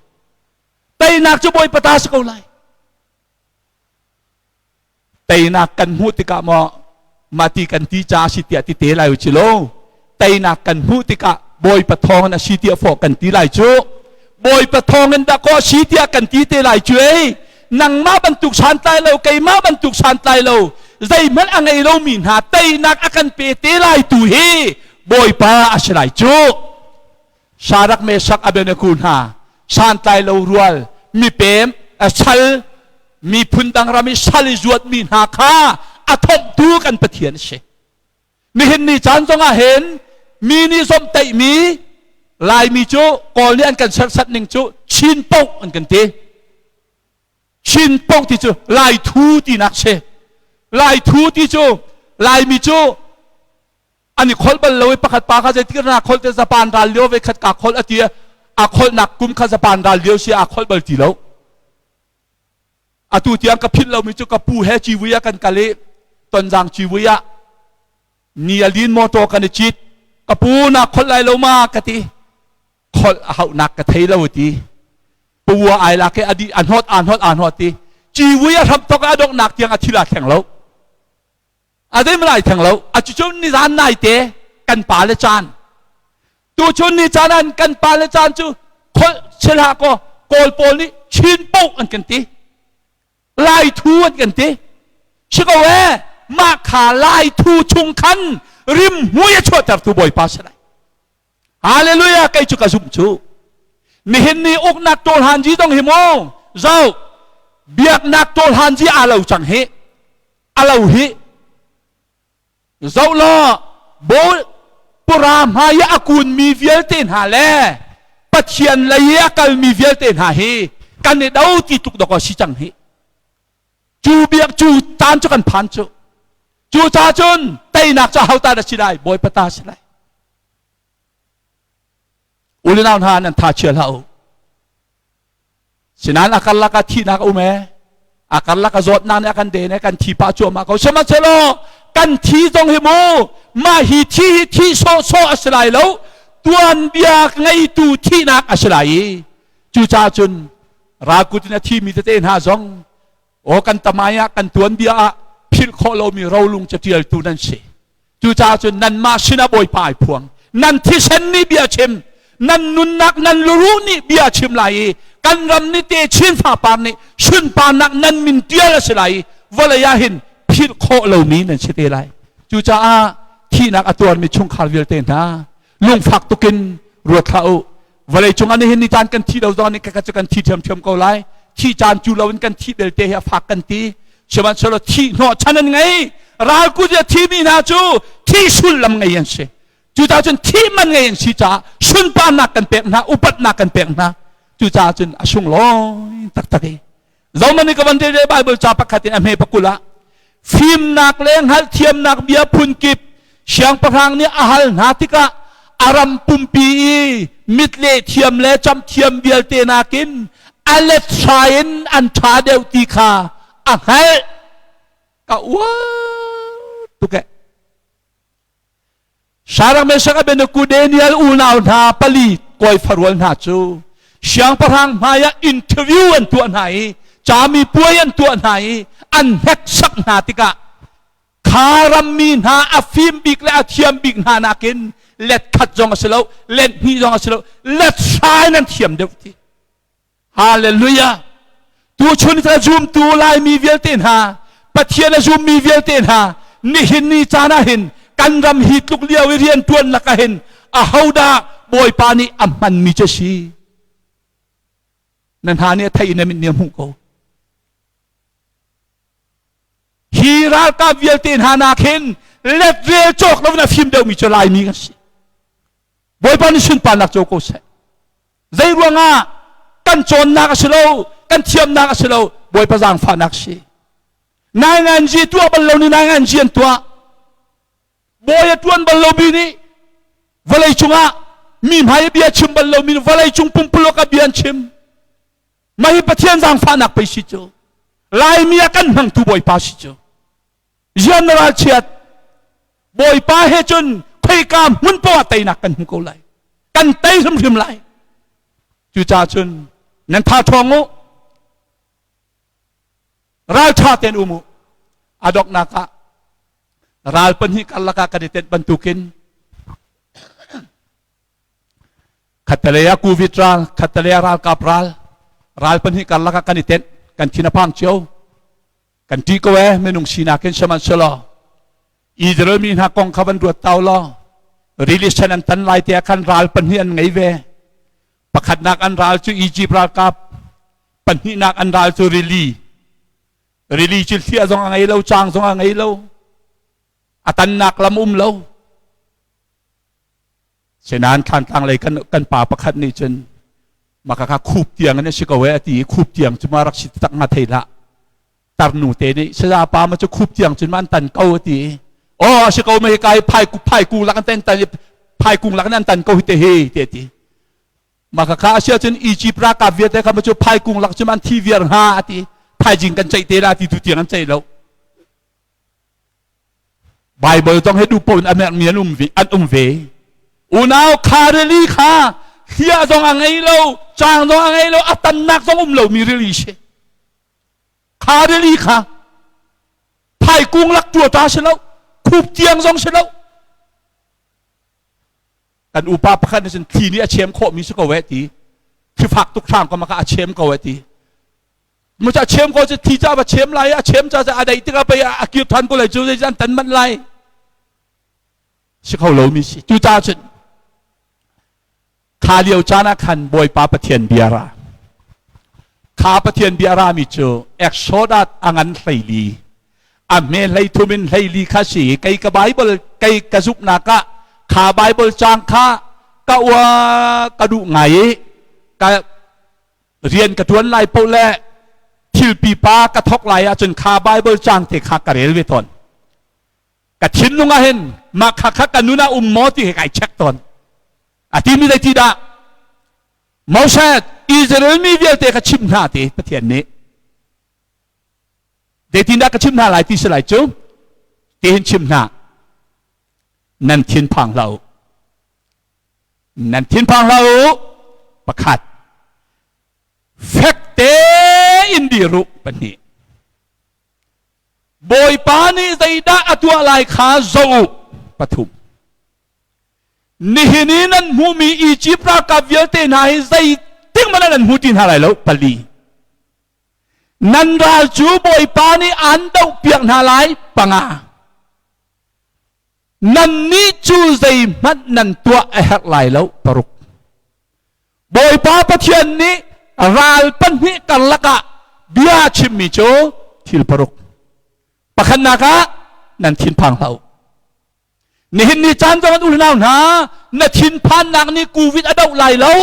Teinak cu Bawipa ta si ko lai. Teinak kan hmuh tikah maw mah ti kan ti ca si tiah ti te lai u ci lo. Teinak kan hmuh tikah Bawipa thawng in a si tiah fawh kan ti lai cu. Bawipa thawng in dah kaw si tiah kan ti te lai cu ei. Nangmah bantuk santlai lo, keimah bantuk santlai lo, zeihmanh a ngei lomi hna teinak a kan pe te lai tu hi Bawipa a si lai cu. Shadrach Meshach Abednego hna santlai lo rual mipem sal miphun dang ram i sal i zuatmi hna kha a thomhtu kan Pathian a si. Nihin ni caan zongah hin mi nih zomhtaihmi Laimi cu Kawl nih an kan serhsat ning cu Chin poh an kan ti. Chin poh ti cu Lai thu tinak si. Lai thu ti cu Laimi cu an i kholh bal lo i pakhat pa kha zeitik na kholh te Japan ral lio ve khat ka kholh a ti a kholhnak kum kha Japan ral lio si a kholh bal ti lo. Atu tiang ka philh lomi cu ka pu he civui ah kan kal i Tonzang civui ah ni a lin motor kan i cit. Ka pu na kholh lai lo ma ka ti. Kholh a hauhnak ka thei lo ti. Pua ai lak i a di a hnawt a hnawt a hnawt ti. Civui a hram tok a donghnak tiang a thil a thleng lo. A zeim lai theng lo. A cucu nizan nai te kan pa le caan. Tuchun ni caan an kan pa le caan cu kholh chilha ko Kawl pawl nih Chin poh an kan ti. Lai thu an kan ti. Si ko e mah kha Lai thu chung khan rim hmui a chuahtertu Bawipa si lai. Hallelujah kei cu ka zumh cu. Nihin ni uknak tawlhan ji dong hi mu zo biaknak tawlhan ji aa lo cang hi a lo hi zoh law bawi pura hmai i a kunmi vialte hna le Pathian lei i a kalmi vialte hna hi kan i do ti tluk dawk a si cang hi cu biak cu caan cu kan phan cu cu ca cun teinak cu ho ta dah si lai Bawipa ta si lai ulinau hna nan tha chia hlah u Sinain a karlak ah thihnak a um ee. A karlak ah zawtnak nih a kan den ee, kan thi pah cuahmah ko. Sihmanhsehlaw kan thi zong hi mu mah hi thi hi thi sawhsawh a si lai lo. Tuanbia ngeitu thihnak a si lai i cucaah cun ralkut in a thimi tete hna zong aw kan tamai ah kan tuanbia ah philh khawh lomi rolung catialtu nan si. Cucaah cun nanmah sinah Bawipa ai phuang. Nan thisen nih bia chim, nan nunnak nan luruh nih bia chim lai i kan ram nih te chin fapar nih sunparnak nan min tial a si lai i vawlei ah hin philh khawh lomi nan si te lai. Cucaah thihnak a tuarmi chungkhar vialte hna lungfak tukin ruat hlah u. Vawlei cung ah nihin ni caan kan thi lo zong nih ka cu kan thi ṭhiamṭhiam ko lai. Thi caan cu lo in kan thi belte hi a fak kan ti. Sihmanhsehlaw thi hnawh chan an ngei. Ral kut i a thimi hna cu thi sullam ngei an si. Cucaah cun thi man ngei an si caah sunparnak kan pek hna, upatnak kan pek hna. Cucaah cun a sunglawi taktak i Zohmanh ka van rel Bible ca pakhat in a hme pakul ah fimnak le hngalhthiamnak bia phunkip siangpahrang nih a hal hna tikah a ram pumpi i mitleh thiam le camhthiam vialte nakin a let hrai in an ṭha deuh ti kha a hngalh. Ka uar tuk eh. Shadrach, Meshach, Abednego, Daniel unau hna pali kawi farual hna cu siangpahrang hmaiah interview an tuah hna i cami puai an tuah hna i an hneksak hna tikah kha rammi hna a fim bik le a thiam bik hna nakin let khat zong a si lo let hnih zong a si lo let hrai nan thiam deuh ti Hallelujah! Tuchun ka zumtu Laimi vialte hna, Pathian a zummi vialte hna, nihin ni caan ah hin kan ram hi tluk lio i rian ṭuan lak ah hin ahodah Bawipa nih a hmanmi cu si? Na hna nih a theih in na mit nih a hmuh ko. Hi ralkap vialte hna nak hin let rel cawk lo in a fim deuhmi cu Laimi kan si. Bawipa nih sunparnak co ko seh. Zei ruangah kan cawnnak a si lo, kan thiamnak a si lo, Bawipa zaangfahnak si. Nainganzi tuah bal lo nih nainganzi an tuah. Bawi a ṭuan bal lomi nih vawlei cungah mi hmai i bia chim bal lomi nih vawlei cung pumpuluk ah bia an chim. Mah hi Pathian zaangfahnak pei si cu. Laimi ah kan hmangtu Bawipa si cu. Zian na ralchiat. Bawipa he cun khoika hmun poah teinak kan hmu ko lai. Kan tei hrimhrim lai. Cucaah cun nan tha ṭhawng u. Ralṭha tein um u. A donghnak ah ral pahnih karlak ah kan i tenh bantukin khattelei ah covid ral khattelei ah ralkap ral ral pahnih karlak ah kan i tenh kan thin a phang cio kan ṭih ko ee minung sinak in sihmanhsehlaw Israel mi hna kong kha van ruat tau law rili sen an tan lai te ah khan ral pahnih an ngei ve pakhatnak an ral cu Egypt ralkap pahnihnak an ral cu rili Rili cu hliah zong a ngei lo, caang zong a ngei lo. A tannak lam um lo. Senan thlantlang lei kan, kan pa pakhat nih cun maka kha khup tiang in a si ko e a ti i khup tiang cu ma rak si tak nga thei hlah. Tarnu te nih saya pa ma cu khup tiang cun ma an tan ko a ti i oh a si ko ma hi kai phai phai kung lak an tan tan phai kung lak an tan ko hi te hi te ti. Mah khakha a si ahcun Egypt ralkap vialte kha cu phaikung lak cun an thi viar hnga a ti. Thaizing kan ceih te la ti tu tiang an ceih lo. Bible zong hi duh paoh in a merhmi an um ve, an um ve. Unau kha rili kha hliah zong a ngei lo, caang zong a ngei lo, a tannak zong um lomi rili si. Kha rili kha phaikung lak tua ta si lo, khup tiang zong si lo. Kan upa pakhat nih cun thli nih a chem khawhmi si ko eh ti thli fak tuk hram ka a chem ko eh ti mu ca chem ko cu thli ca va chem lai a chem ca a dai tikah pei a kir than ko lai cu zei an tan manh lai si kho lo mi si cu ca cun kha lio caan ah khan Bawipa Pathian bia ra kha Pathian bia ra mi cu Exodus a ngan 14 a hme 33 in 14 kha si kei ka Bible kei ka zumhnak ah kha Bible caang kha ka ua ka duh ngai i ka rian ka tuan lai poh le thil pipa ka thok lai ahcun kha Bible caang te kha ka rel ve tawn ka thinlung ah hin mah kha kha ka nun ah um maw ti he kai check tawn a timi zei ti dah Moses Israel mi vialte kha chim hna ti Pathian nih Zeitindah ka chim hna lai ti si lai cu tihin chim hna nan thin phang hlah u nan thin phang hlah u pakhat fek tein dir u pahnih Bawipa nih zeidah a tuah lai kha zoh u pathum nihin i nan hmuhmi Egypt ralkap vialte hna hi zeitik hmanh ah nan hmu ti hna lai lo pali Nan ral cu Bawipa nih aan dohpiak hna lai panga. Nannih cu zeihmanh nan tuah a herh lai lo paruk. Bawipa Pathian nih ral pahnih karlak ah bia chimmi cu thil paruk. Pakhatnak ah nan thinphang hlah u. Nihin ni caan zong an unau hna na thinphannak nih COVID a doh lai lo.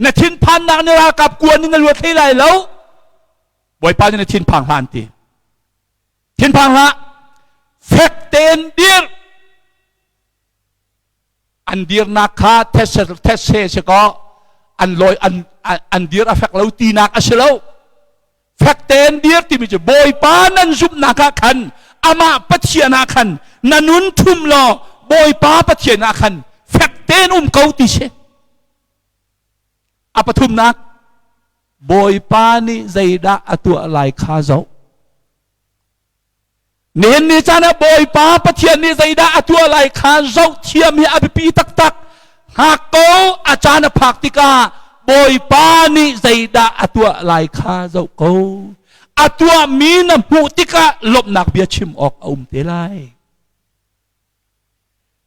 Na thinphannak nih ralkap kuan in na luat hlei lai lo. Bawipa nih na thinphang hlah an ti. Thinphang hlah. Fek tein dir. An dirnak kha thetse thetse si kaw an lawi an an dir a fek lo tinak a si lo. Fek tein dir timi cu Bawipa nan zumhnak ah khan amah Pathian ah khan na nun thum law Bawipa Pathian ah khan fek tein um ko ti si. A pathumnak, Bawipa nih zeidah a tuah lai kha zoh. Nihin ni caan ah Bawipa Pathian nih zeidah a tuah lai kha zoh thiam hi a biapi taktak. Hngak ko a caan a phak tikah Bawipa nih zeidah a tuah lai kha zoh ko. A tuahmi na hmuh tikah lawmhnak bia chim awk a um te lai.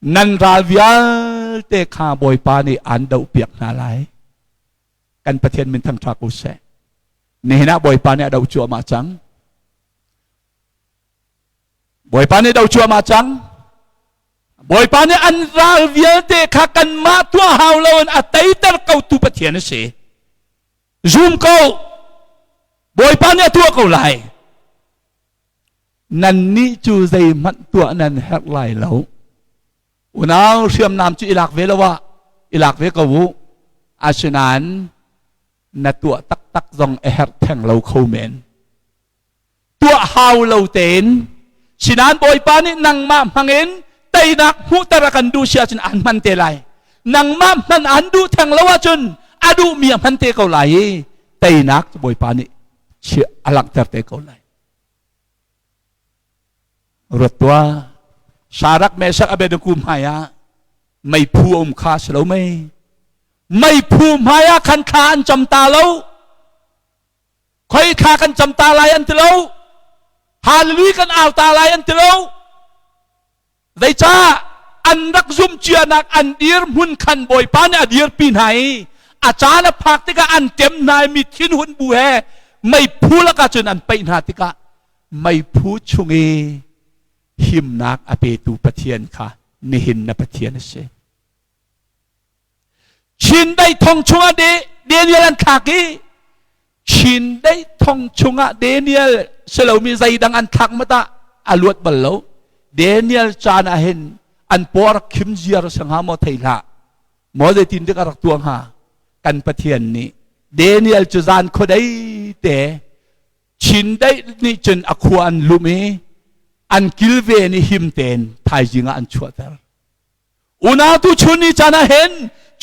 Nan ral vialte kha Bawipa nih aan dohpiak hna lai. Kan Pathian min thangṭha ko seh. Nihin ah Bawipa nih a doh cuahmah cang. Bawipa nih do cuahmah cang. Bawipa nih an ral vialte kha kanmah tuah hau loin a teiter kotu Pathian a si. Zum ko. Bawipa nih a tuah ko lai. Nannih cu zeihmanh tuah nan herh lai lo. Unau hriamnam cu i lak ve lo ah i lak ve ko u. Asinain na tuah taktak zong a herh theng lo kho men. Tuah hau lo tein sinain Bawipa nih nangmah hmangin teinak hmuhter a kan duh si ahcun aan hman te lai. Nangmah hman aan duh theng lo ahcun a duhmi a hman te ko lai i teinak cu Bawipa nih a langhter te ko lai. Ruat tuah. Shadrach, Meshach, Abednego hmai ah meiphu a um kha si lo mei. Meiphu hmai ah khan thla an cam ta lo. Khoi thla kan cam ta lai an ti lo. Hallelujah kan au ta lai an ti lo. Zeicah an rak zum cianak an dir hmun khan Bawipa nih a dirpi hna i a caan a phak tikah an tem hna i mi thinhun bu he meiphu lakah cun an paih hna tikah meiphu chung i himnak a petu Pathian kha nihin na Pathian a si. Chindeih thong chungah Daniel an thlak i Chindeih thong chungah Daniel si lomi zeidang an thlak ma tah a luat bal lo. Daniel caan ah hin an paw a rak khim ziar a si hnga maw thei hlah. Maw zeitin dik a rak tuah hnga? Kan Pathian nih Daniel cu zan khuadei te Chindeih nih cun a khua an lum i an kilven i him tein thaizing ah an chuahter. Unau tu chun ni caan ah hin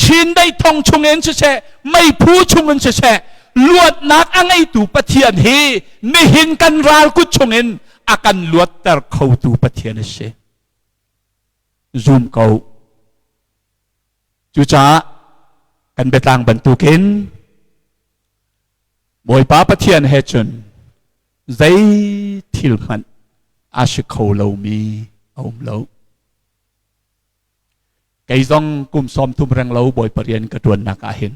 Chindeih thong chungin siseh, meiphu chungin siseh, luatnak a ngeitu Pathian hi nihin kan ral kut chungin a kan luatter khotu Pathian a si. Zum ko. Cucaah kan biatlang bantukin Bawipa Pathian he cun zei thil hmanh a si kho lomi a um lo. Kei zong kum 30 reng lo Bawipa rian ka ṭuannak ah hin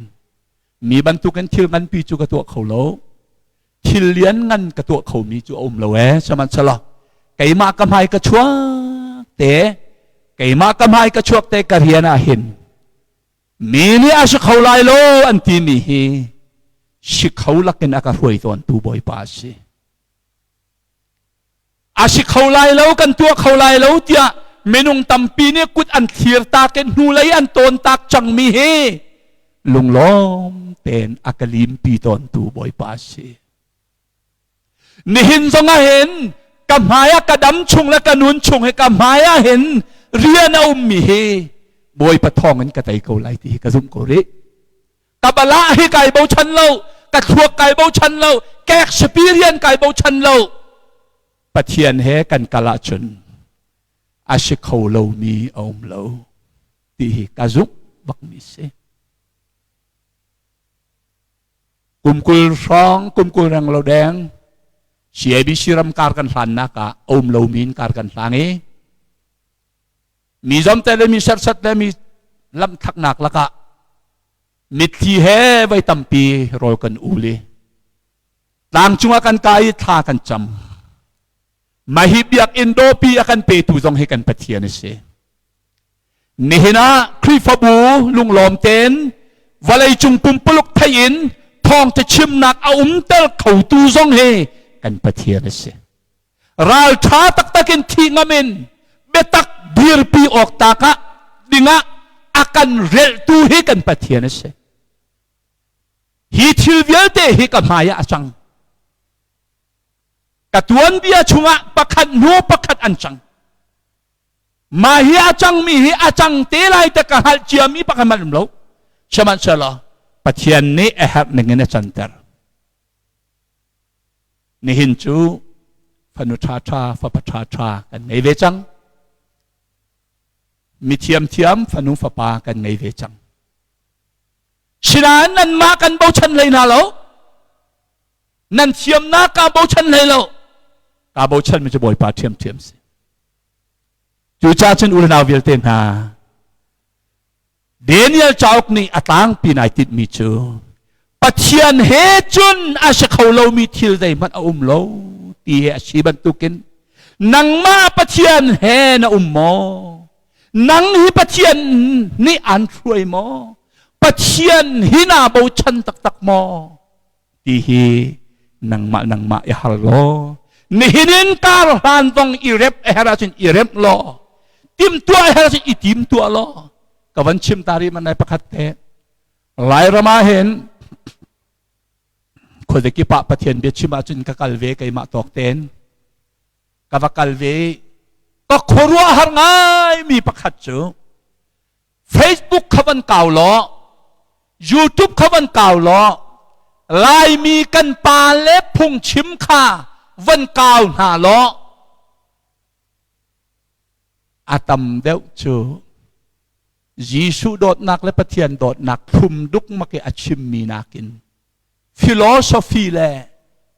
mi bantukin thil nganpi cu ka tuah kho lo. Thil lian ngan ka tuah khomi cu a um lo ee. Sihmanhsehlaw keimah ka hmai ka chuak te, keimah ka hmai ka chuak te ka rian ah hin mi nih a si kho lai lo an timi hi si kho lakin a ka hruai tawntu Bawipa a si. A si kho lai lo, kan tuah kho lai lo tiah minung tampi nih kut an thlir tak in hnulei an tawn tak cangmi hi lunglawm tein a ka limpi tawntu Bawipa a si. Nihin zong ah hin ka hmai ah ka dam chung le ka nun chung hi ka hmai ah hin rian a ummi hi Bawipa thawng in ka tei ko lai ti hi ka zumh ko rih. Ka bala hi kai bochan lo, ka thluak kai bochan lo, ka experience kai bochan lo. Pathian he kan kal ahcun a si kho lomi a um lo ti hi ka zumh bakmi si. Kum 20 hrawng, kum 20 reng lo deng, CABC ram kar kan hlannak ah a um lomi in kar kan hlang i mi zomte le mi serhsat le mi lamthaknak lakah mitthli he voi tampi rawl kan ul i tlang cungah kan kai i thla kan cam. Mah hi biakinn dawpi a kan petu zong hi kan Pathian a si. Nihin ah Khrihfabu lunglawm tein vawleicung pumpuluk theih in thawngtha chimnak a umter khotu zong hi kan Pathian a si. Ralṭha taktak in thih ngam in biatak dirpi awk tak ah dingah a kan relhtu hi kan Pathian a si. Hi thil vialte hi ka hmai ah a cang. Ka tuanbia chungah pakhat hnu pakhat an cang. Mah hi a cangmi hi a cang te lai te ka hngalh ciami pakhat hmanh um lo. Sihmanhsehlaw Pathian nih a herh ning in a canter. Nihin cu fanu ṭhaṭha, fapa ṭhaṭha kan ngei ve cang. Mi thiamthiam fanu fapa kan ngei ve cang. Sinain nanmah kan bochan hlei hna lo. Nan thiamnak kaa bochan hlei lo. Kaa bochan mi cu Bawipa ṭhiamṭhiam si. Cucaah cun u le nau vialte hna, Daniel cauk nih a tlangpi nai tinhmi cu Pathian he cun a si kho lomi thil zeihmanh a um lo ti he a si bantukin. Nangmah Pathian he na um maw? Nang hi Pathian nih aan hruai maw? Pathian hi naa bochan taktak maw? Ti hi nangmah nangmah i hal law nihin in kar hlan zong i rep a herh ahcun i remh law timtuah a herh ahcun i tim tuah law ka van chim ta rih man lai pakhat te. Lairam ah hin khuazakip ah Pathian bia chim ahcun ka kal ve, keimah tawk tein ka va kal ve. Ka khuaruah har ngai mi pakhat cu Facebook kha van kau law, YouTube kha van kau law, Laimi kan pa le phungchim kha van kau hna law, a tam deuh cu Jesuh dawtnak le Pathian dawtnak thlum dukmak i a chimmi nakin philosophy le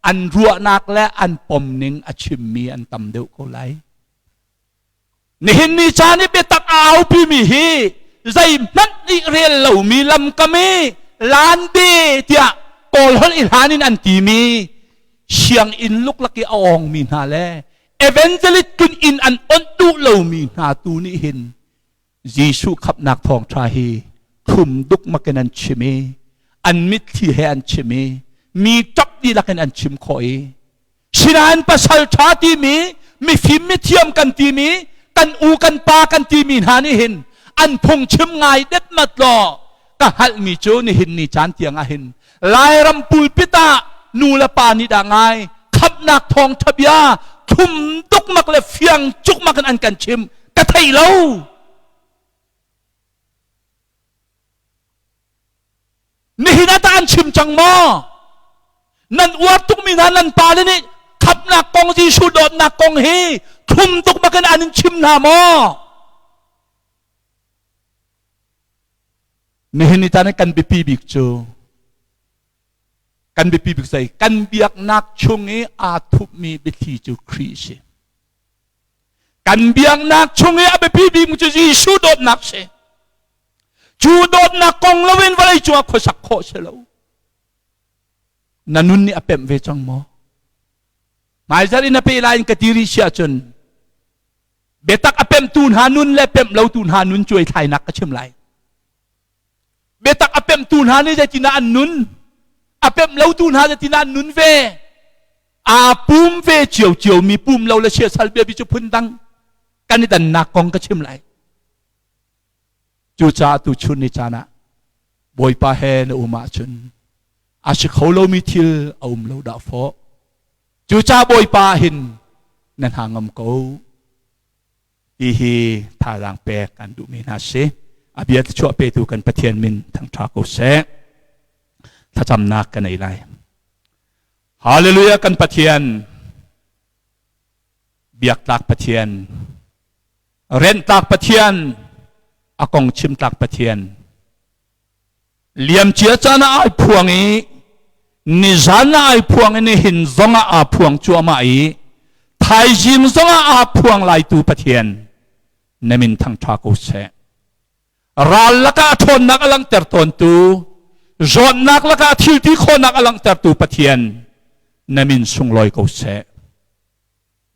an ruahnak le an pomning a chimmi an tam deuh ko lai. Nihin ni caan i biatak a aupimi hi zeihmanh nih rel lomi lamkam i lande tiah Kawl holh i hlan in an timi sianginn luklak i a awngmi hna le evangelist kun inn an onh duh lomi hna tu nih hin Jesuh khamhnak thawngṭha hi thlum dukmak in an chim i an mitthli he an chim i mi ṭap dihlak in an chim khawh i sinain pasal ṭha timi mifim mithiam kan timi kan u kan pa kan timi hna nih hin an phungchim ngai detmat law ka hngalhmi cu nihin ni caan tiang ah hin Lairam pulpit ah nu le pa nih dah ngai khamhnak thawngṭha bia thlum dukmak le fiang cukmak in an kan chim ka thei lo. Nihin ah tah an chim cang maw? Nan uar tukmi hna nan pale nih khamhnak kong Jesuh dawtnak kong hi thlum dukmak in an in chim hna maw? Nihin ni caan kan biapi bik cu kan biapi bik zei kan biaknak chung i aa thupmi biathli cu Khrih si. Kan biaknak chung i a biapi bik cu Jesuh dawtnak si. Cu dawtnak kong loin vawlei cungah khuasak khawh si lo. Na nun nih a pemh ve cang maw? Hmaizarh in a pe lai in ka ti rih si ahcun biatak a pemhtu hna nun le pemh lotu hna nun cuaithlainak ka chim lai. Biatak a pemhtu hna nih zeitinah an nun, a pemh lotu hna zeitinah an nun ve. Aa pum ve cio mi pum lo le siasal biabi cu phun dang kan i dannak kong ka chim lai. Cucaah tu chun ni caan ah Bawipa he na um ahcun a si kho lomi thil a um lo dah fawh. Cucaah Bawipa hin na hna ngam ko ti hi thazaang pek kan duhmi hna si. A bia thluachuah petu kan Pathian min thangṭha ko seh. Thlacamnak ka nei lai. Hallelujah kan Pathian biaktlak Pathian rentlak Pathian a kong chimtlak Pathian Liamcia caan ah ai phuang i nizan ah ai phuang i nihin zong ah aa phuang cuahmah i thaizing zong ah aa phuang laitu Pathian na min thangṭha ko seh. Ral lakah ṭhawnnak a langhter tawntu, zawtnak lakah thil ti khawhnak a langhtertu Pathian na min sunglawi ko seh.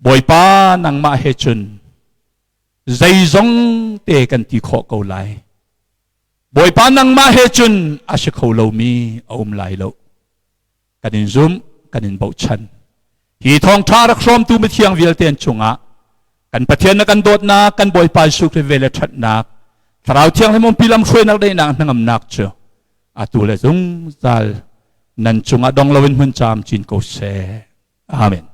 Bawipa nangmah he cun zeizong te kan ti khawh ko lai. Bawipa nangmah he cun a si kho lomi a um lai lo. Kan in zumh, kan in bochan. Hi thawngṭha rak hrawmtu mithiang vialte an cungah kan Pathian na kan dawtnak, kan Bawipa Jesuh Khrih vel le ṭhatnak, Thlarau Thianghlim umpi lamhruainak daihnak hnangamnak cu atu le zungzal nan cungah dong loin hmun caam cin ko seh. Amen.